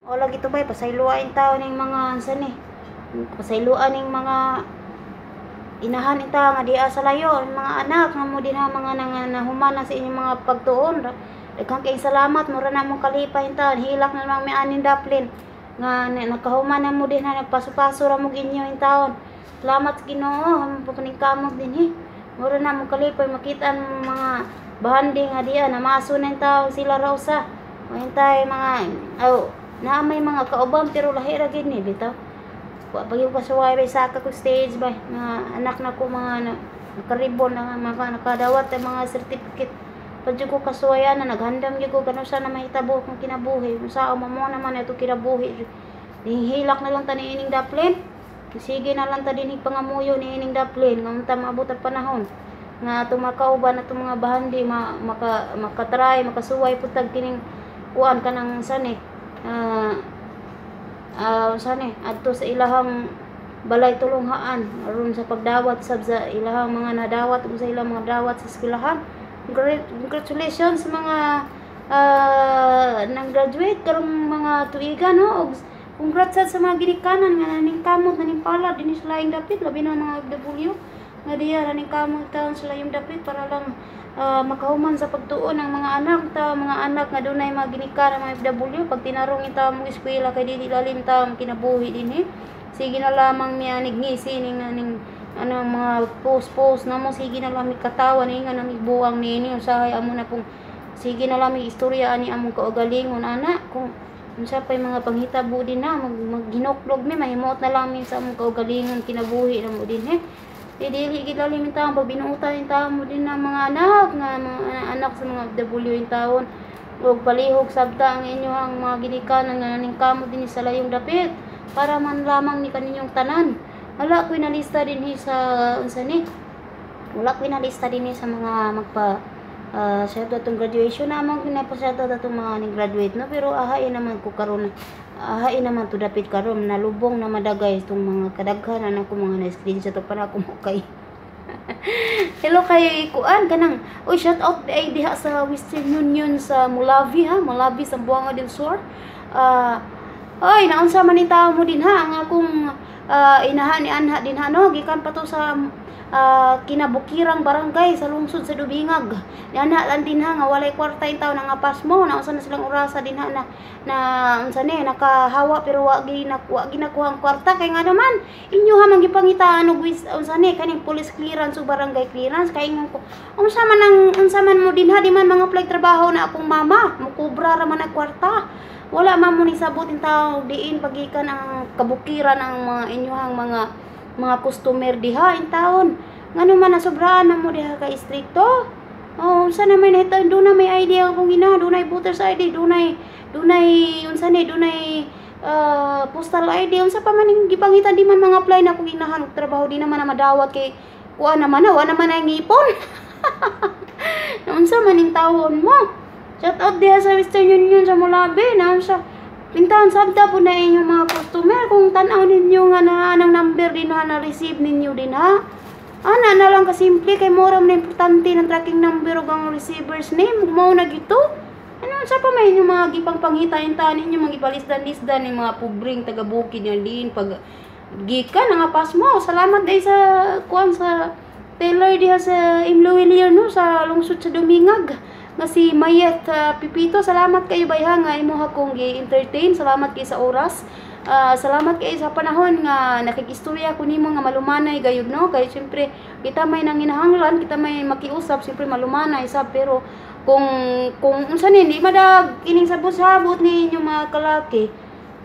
Wala gito bay, pasayloa taon ning mga unsa ni. Pasayloa ning mga inahan ita nga diha sa layo, ang mga anak nga mo dinha mga nang nahuman na sa inyong mga pagtuon. Daghang kayong salamat, mura na mong kalipay taon. Hilak na lang mi aning daplin nga nakahuman na mo dinha, nagpaso-paso ra mo inyo in taon. Salamat sa Ginoo, kamot dinhi. Mura na mong kalipay makita ang mga bahandi nga diha namaso na in taon sila ra usa. Mahintay mga aw naa may mga kauban pero lahi ra gid ni bitaw. Wa pa gyud kasuway bay saka ko stage bay mga anak na ko mga na, nakaribon na nga mga nakadawat ang mga certificate. Pa jud ko kasuwayan na naghandam gyud ko kano sa na mahitabo akong kinabuhi. Unsa mo naman ato kinabuhi. Dihilak na lang ta niining daplin. Sige na lang ta dinhi pangamuyo niining daplin nga unta maabot ang panahon nga atong makauban atong mga bahandi makatry makasuway pud tag kining kuan kanang sani sani adto sa ilahang balay tulunghaan aron sa pagdawat sab sa ilahang mga nadawat ug sa ilang mga dawat sa eskwelahan. Congratulations sa mga nang graduate karong mga tuiga, no, ug congrats sad sa mga ginikanan nga naningkamot naningpalad dinhi sa laing dapit, labi na mga FW nga diha naningkamot taon sa layong dapit para lang makahuman sa pagtuon ng mga anak ta, mga anak nga dunay mga ginikanan mga FW. Pag tinarong ita mo eskwela kay dili lalim ta ang kinabuhi dinhi. Sige na lamang mi anig ngisi ning aning ano mga post post na mo, sige na lang mi katawa ni nga nami buwang niini. Usahay amo na pong sige na lang mi istorya ani among kaugalingon ana kung unsa pay mga panghitabo din na maghinuklog mi, mahimuot na lang mi sa among kaugalingon kinabuhi na mo din eh. Eh, dili gid lalim yung taon pag binuotan yung taon mo din na mga anak nga mga anak sa mga FW yung taon ug palihog sabta ang inyong mga ginikanan nga naningkamot din sa layong dapit para man lamang ni kaninyong tanan. Wala ko'y nalista dinhi sa unsa ni, wala ko'y nalista dinhi sa mga magpa shout out atong graduation namang pinapa-shout out atong mga ni graduate, no, pero ahain naman ko karon, ahain naman to dapit karon nalubong na madagay itong mga kadaghan na ko mga na screenshot pa na ako mo kay. Hello kay kuan kanang, oy, shout out ay diha sa Western Union sa Mulavi ha, Mulavi, Zamboanga del Sur. Oy, naunsa man ni tao mo din ha ang akong inahan ni anha din ha, no, gikan pa to sa kinabukirang barangay sa lungsod sa Dubingag. Ni anha lang din ha nga walay kwarta in taon nga pasmo naunsa na silang orasa din ha na na unsa ni nakahawa pero wa ginakuha ang kwarta kay nga naman inyo ha man gipangitaan og unsa ni kaning police clearance ug barangay clearance. Kay ingon ko, unsa man ang unsa man mo din ha, di man mga apply trabaho na akong mama mukubra ra man ang kwarta. Wala man mo ni sabot in tao diin pagikan ang kabukiran ang mga inyuhang mga customer diha in taon. Ngano man nasobrahan na mo diha kay strikto. Oh, unsa na may nahita, doon na may ID ang akong ina, dunay voters ID, dunay unsa ni, dunay postal ID, unsa pa man ning gipangita, di man mga apply na akong inahan og trabaho, di naman na madawat kay kuan naman na, wa naman ay ngipon. Unsa man ning tawon mo? Shout out diha sa Western Union sa Mulabi, na unsa Pintahan sabta po na inyong mga customer kung tan-aw ninyo nga na anang number din ha na receive ninyo din ha. Ana na lang kasimple kay mura man na importante ng tracking number ug ang receiver's name mao na gito. Ano sa pa may inyong mga gipangpangita intahan ninyo mga ipalisdan-lisdan ni mga pobreng taga bukid nga din pag gikan nga pasmo. Salamat day sa kuan sa Taylor diha sa Imluwilier, no, sa lungsod sa Dumingag nga si Mayet Pipito. Salamat kayo bayha nga imo akong gi-entertain. Salamat kay sa oras. Salamat kay sa panahon nga nakikistorya ko nimo nga malumanay gayud, no, kay syempre kita may nanginahanglan, kita may makiusap, syempre malumanay sab. Pero kung unsa ni di madag ining sabot-sabot ni inyong mga kalaki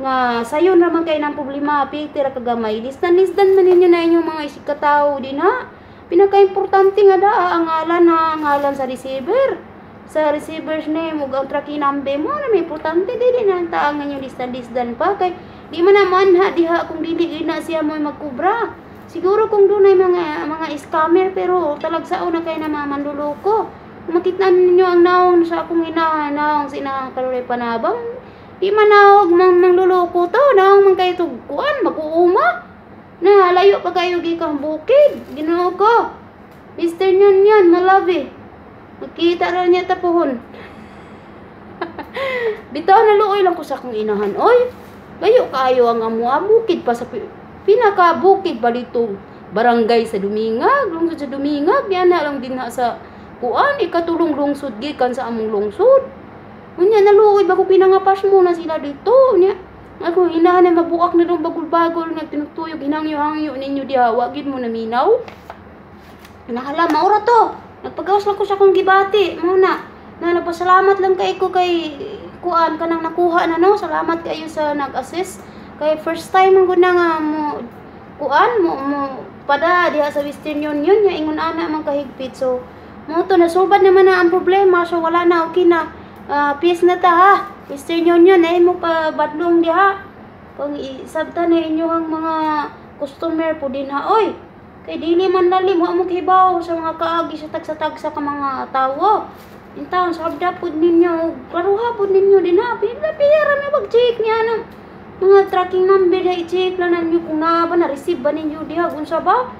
nga sayon ra man kay nang problema, pilti ra kagamay, lisdan-lisdan man ninyo na inyong mga isig katawo din ha. Pinaka-importante nga daa ang ngalan na ang ngalan sa receiver, sa receiver's name ug ang tracking number mo na may importante. Dili na ang taang inyong lisdan-lisdan pa kay di man na manha diha kung dili na siya mo magkubra. Siguro kung dunay mga scammer pero talagsao na kay na mga manluloko. Kung makita ninyo ang naong sa akong ina, naong sa ina karoy panabang, di man naog mang mangluloko to, naong man kay kuan mag-uuma na layo pa kayo gikan bukid. Ginoo ko, Mr. Nyon Nyon Malabi, magkita ra niya tapuhon. Bitaw, naluoy lang ko sa akong inahan, oy. Layo kaayo ang amo, bukid pa sa pinaka bukid pa dito barangay sa Dumingag, lungsod sa Dumingag, niya na lang din na sa kuan, ikatulong lungsod gikan sa among lungsod. Unya naluoy ba ko, pinangapas mo na sila dito. Unya ako inahan na mabuak na dong bagol-bagol nga tinutuyog, hinangyo-hangyo ninyo diha, wa gid mo naminaw. Nahala, maura to. Nagpagawas lang ko sa akong gibati, mo na. Na nagpasalamat lang kay ko kay kuan kanang nakuha na, no. Salamat kayo sa nag-assist. Kay first time man gud na nga mo kuan mo mo pada diha sa Western Union nga ingon ana man kahigpit. So mo to, nasulbad naman na ang problema. So wala na, okay na. Peace na ta ha. Western Union eh mo pa badlong diha. Pang isabta na inyong mga customer po din ha, oy. Kay dili man lalim, wa mo kibaw sa mga kaagi sa tagsa-tagsa ka mga tawo. Intaon sabda pud ninyo, klaruha pud ninyo din ha. Pila pila may pag-check niya ano. Mga tracking number na i-check lang ninyo kung naa ba na receive ba ninyo diha, unsa ba?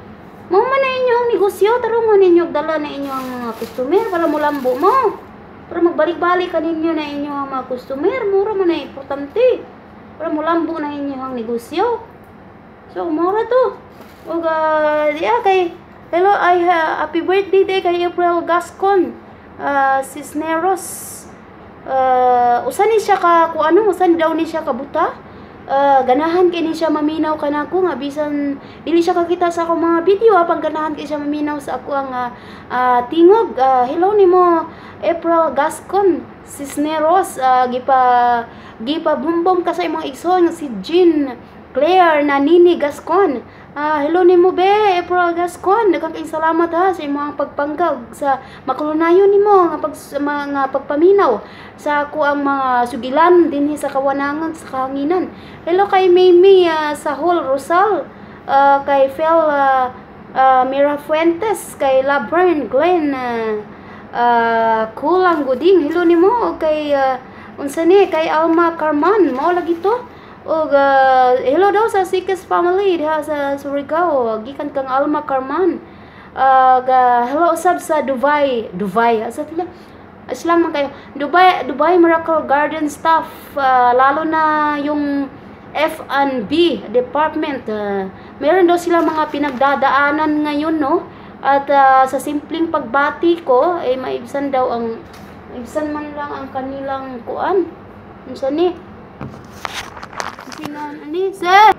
Mao man na inyong negosyo, tarungon ninyo dala na inyong mga customer para mulambo mo. Para magbalik-balik ka ninyo na inyong mga customer, mura man na importante. Para mulambo na inyong negosyo. So, mura to. Ug diya kay hello ay happy birthday day kay April Gascon Cisneros. Usa ni siya ka ku ano, usa ni daw ni siya kabuta. Ganahan kay ni siya maminaw kanako nga bisan dili siya kakita sa akong mga video, pang ganahan kay siya maminaw sa ako ang tingog. Hello nimo, April Gascon Cisneros, gipa gipa bumbom ka sa imong igsoon si Jean Claire Nanini Gascon. Hello nimo be, April Gascon. Daghang kayong salamat ha sa imong pagpanggag sa makalunayon nimo nga pag mga pagpaminaw sa ako ang mga sugilan dinhi sa kawanangan sa kahanginan. Hello kay Mimi Sahol Rosal, kay Phil Mira Fuentes, kay Laverne Glenn Kulang Guding. Hello nimo kay unsa ni kay Alma Carman, mao lagi to. Og hello daw sa Sikes family diha sa Surigao, gikan kang Alma Carman. Hello usab sa Dubai, Dubai asa tila? Islam man kayo. Dubai, Dubai Miracle Garden staff, lalo na yung F&B department. Meron daw sila mga pinagdadaanan ngayon, no? At sa simpleng pagbati ko ay maibsan daw ang maibsan man lang ang kanilang kuan. Unsa ni? Ani sir,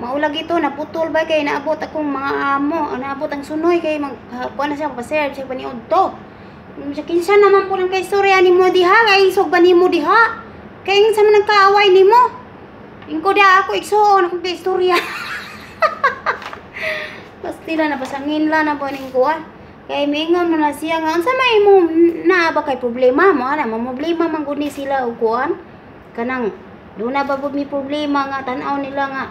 maulag ito, naputol ba kay naabot akong mga amo, naabot ang sunoy kay mag kuan na siya pa-serve siya paniud to. Sa kinsa naman po lang kay istorya nimo diha, kay isog ba nimo diha? Kay sa man nagkaaway nimo? Ingko da ako igsuon akong kay istorya. Pastila na pasangin la na po ning kuan. Kay miingon man na siya nga unsa may mo naa ba kay problema mo ana, problema man gud ni sila og kuan. Kanang doon na ba po may problema nga tan-aw nila nga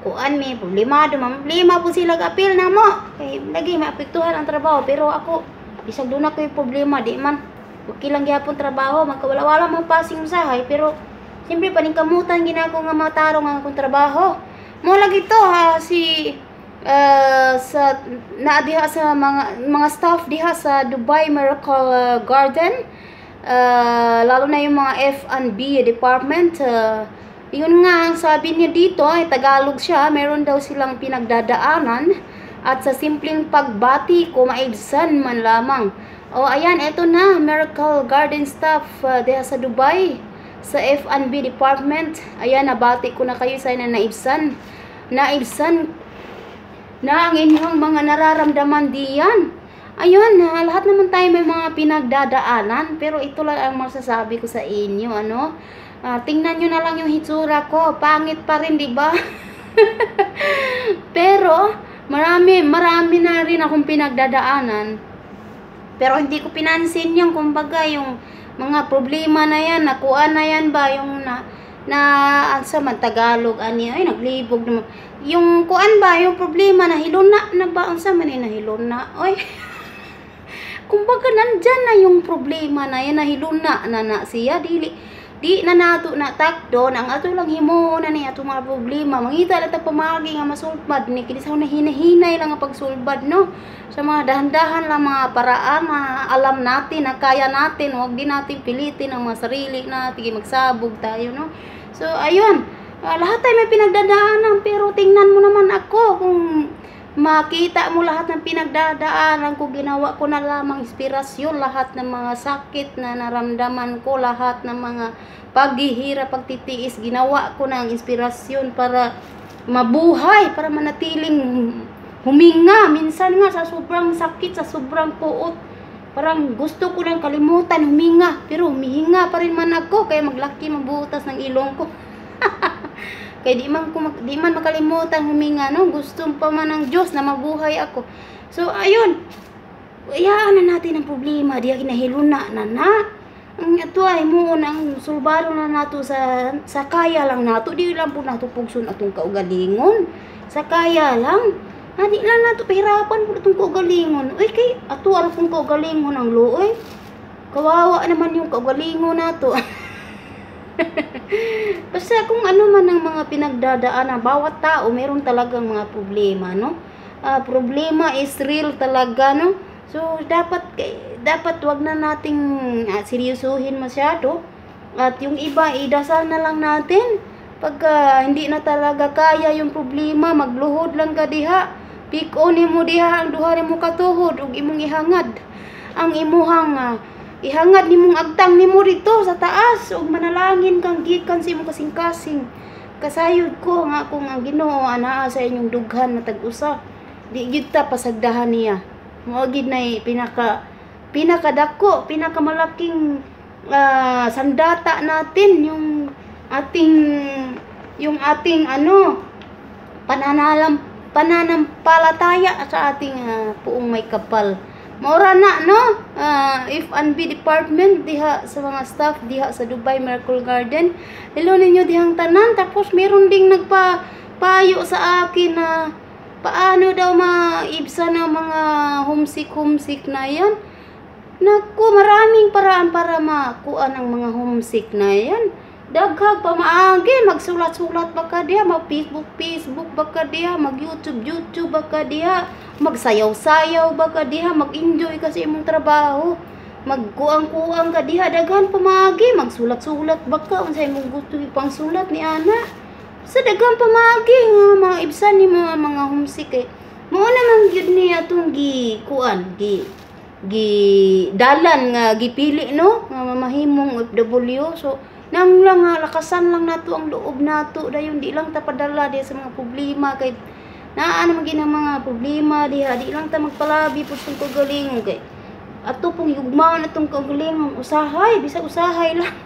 kuan may problemado, problema po sila apil na mo. Kay lagi maapektuhan ang trabaho, pero ako bisag doon na ko'y problema di man okay lang gihapon trabaho, magkawala-wala mo passing usahay, pero siyempre paningkamutan ginako nga matarong ang akong trabaho. Mo lagi to ha, si sa naa diha sa mga staff diha sa Dubai Miracle Garden. Lalo na yung mga F&B department, yun nga ang sabi niya dito ay Tagalog siya, meron daw silang pinagdadaanan at sa simpleng pagbati ko maibsan man lamang. O ayan, eto na, Miracle Garden staff diha sa Dubai sa F&B department. Ayan, nabati ko na kayo, sana naibsan naibsan na ang inyong mga nararamdaman diyan. Ayun, lahat naman tayo may mga pinagdadaanan, pero ito lang ang masasabi ko sa inyo, ano? Tingnan nyo na lang yung hitsura ko, pangit pa rin, di ba? Pero marami, marami na rin akong pinagdadaanan. Pero hindi ko pinansin yung, kumbaga, yung mga problema na yan, nakuha na yan ba, yung na, na sa man Tagalog, ani, ay, naglibog naman. Yung kuan ba, yung problema na hiluna na ba, unsa man ay nahiluna, oy. Kumbaga, nandyan na yung problema na yan, nahiluna na na siya, dili. Di na nato na takdon ang ato lang himuon na ni atong mga problema. Mangita lang ta pamaagi nga masulbad ni kini sa hinahinay lang ang pagsulbad, no, sa mga dahan-dahan lang mga paraan na alam natin na kaya natin. Huwag din natin pilitin ang mga sarili natin, magsabog tayo, no? So ayun, lahat tayo may pinagdadaanan, pero tingnan mo naman ako, kung makita mo lahat ng pinagdadaanan ko, ginawa ko na lamang inspirasyon lahat ng mga sakit na naramdaman ko, lahat ng mga paghihirap, pagtitiis, ginawa ko na ang inspirasyon para mabuhay, para manatiling huminga. Minsan nga sa sobrang sakit, sa sobrang puot, parang gusto ko nang kalimutan huminga, pero humihinga pa rin man ako, kaya maglaki mabutas ng ilong ko. Kaya di man makalimutan huminga, no? Gusto pa man ng Diyos na mabuhay ako. So ayun. Iyaan na natin ang problema, diya kinahiluna na na. Ang ato ay mo ang sulbaro na nato sa kaya lang nato, di lang po nato pugson atong kaugalingon. Sa kaya lang. Ha, di lang nato pahirapan po atong kaugalingon. Uy, kay ato ara pong kaugalingon ang luoy. Kawawa naman yung kaugalingon nato. Basta kung ano man ang mga pinagdadaanan, bawat tao meron talagang mga problema, no? Problema is real talaga, no? So, dapat dapat wag na nating seryosuhin masyado. At yung iba, idasal na lang natin. Pagka hindi na talaga kaya yung problema, magluhod lang ka diha. Pick on mo diha ang duha nimo katuhod ug imong ihangad. Ang imuhang ihangad nimong agtang nimo dito sa taas ug manalangin kang gikan sa imong kasing-kasing. Kasayod ko nga kung ang Ginoo anaa sa inyong dughan matag usa, di gyud ta pasagdahan niya. Mao gid nay pinakadako, pinakamalaking sandata natin, yung ating ano pananampalataya sa ating Poong Maykapal. Maura na, no? F&B department diha sa mga staff diha sa Dubai Miracle Garden. Hello ninyo dihang tanan. Tapos meron ding nagpa payo sa akin na paano daw maibsan ang mga homesick homesick na yan. Naku, maraming paraan para makuan ang mga homesick na yan. Daghag pamaagi, magsulat-sulat ba ka diha, mag-Facebook, Facebook ba ka diha, mag-YouTube, YouTube ba ka diha, magsayaw-sayaw ba ka diha, mag-enjoy ka sa imong trabaho, magkuang-kuang ka diha, daghan pamaagi, magsulat-sulat ba ka, unsa imong gusto ipangsulat ni ana. Sa daghan pamaagi nga maibsan ni mga homesick eh. Mao naman gyud ni atong gi kuan gi gi dalan nga gipili, no, nga mamahimong OFW. So nang lang nga lakasan lang nato ang loob nato, dayon di lang ta padala diha sa mga problema, kay naa naman gid ang mga problema diha. Di lang ta magpalabi pud sa kaugalingon, kay ato pong higugmaon atong kaugalingon usahay, bisag usahay lang.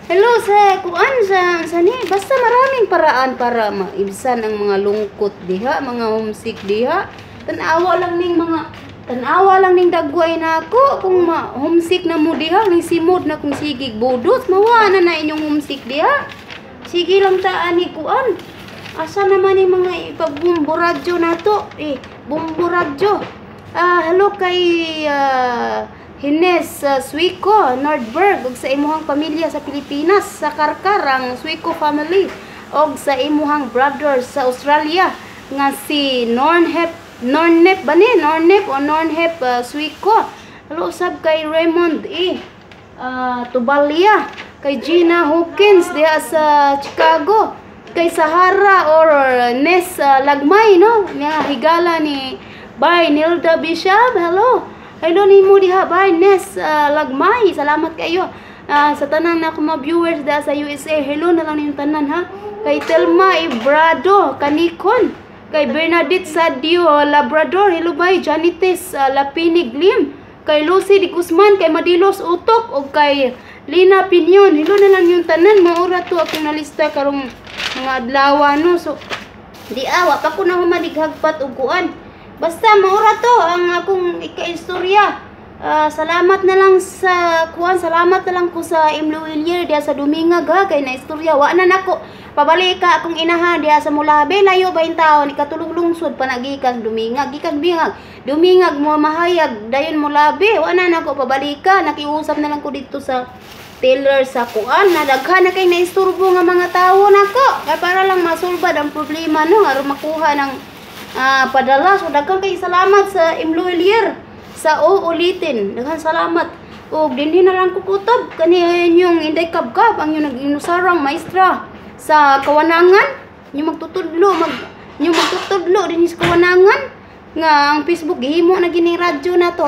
Hello sa kuan sa ni, basta maraming paraan para maibsan ang mga lungkot diha, mga homesick diha. Tanawa lang ning dagway na ako kung ma homesick na mo diha, ning simod na kung sigig budot, mawa na na inyong homesick diha. Sige lang ta ani kuan. Asa naman yung mga ipabumburadyo nato? Eh, bumburadyo. Hello kay Hines Suico Nordberg ug sa imuhang pamilya sa Pilipinas, sa Karkar, ang Suico family, og sa imuhang brothers sa Australia nga si Nornhep, Nornep ba ni? Nornep o Nornhep Suico. Hello usab kay Raymond E. Tubalia, kay Gina Hawkins diha sa Chicago, kay Sahara or Nes Lagmay, no, nga higala ni Bay Nilda Bishop. Hello. Hello nimo diha, Bay Nes Lagmay. Salamat kayo. Sa tanan na mga viewers diha sa USA, hello na lang ninyong tanan ha. Kay Telma Ibrado Kanikon, kay Bernadette Sadio Labrador, hello bay Janites Lapinig Lim, kay Lucy Di Guzman, kay Madilos Utok, ug kay Lina Pinyon. Hello na lang yung tanan. Maura to akong nalista karong mga adlaw, no. So di awa pa ko na humalighagpat og kuan. Basta maura to ang akong ikaistorya. Salamat na lang sa kuan, salamat na lang ko sa Imlo Hillier diha sa Dumingag ha, kay na istorya wa na nako. Pabalik ka akong inahan diha sa Mulabe, layo ba yung taon, ikatulong lungsod pa nagikan Dumingag, gikan Bingag, Dumingag mo mahayag, dayon Mulabe, wa na nako pabalika, nakiusap na lang ko dito sa teller sa kuan na daghan na kay naisturbo nga mga tawo nako kay para lang masulbad ang problema, no, aron makuha ng padala. So daghan kay salamat sa employer sa uulitin. Daghan salamat. Ug dinhi na lang ko kutob kani inyong Inday Kabkab, ang inyong nag-inusarang maestra sa kawanangan, inyong magtutudlo dinhi sa kawanangan nga ang Facebook gihimo na gining radyo na to.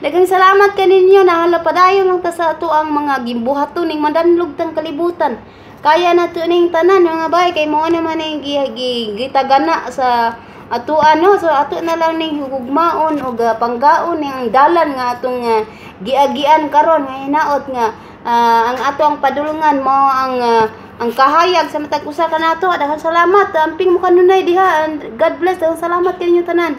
Daghang salamat kaninyo. Nahala, padayon lang ta sa ato ang mga gimbuhaton ning madanlog tang kalibutan. Kaya na to ning tanan, mga bay, kay mao naman ning gitagana sa ato ano. So ato na lang ning hugmaon og panggaon ning dalan nga atong giagian karon nga hinaot nga ang ato ang padulngan mao ang kahayag sa matag usa kanato. Daghang salamat. Amping mo kanunay diha and God bless. Daghang salamat kaninyo tanan.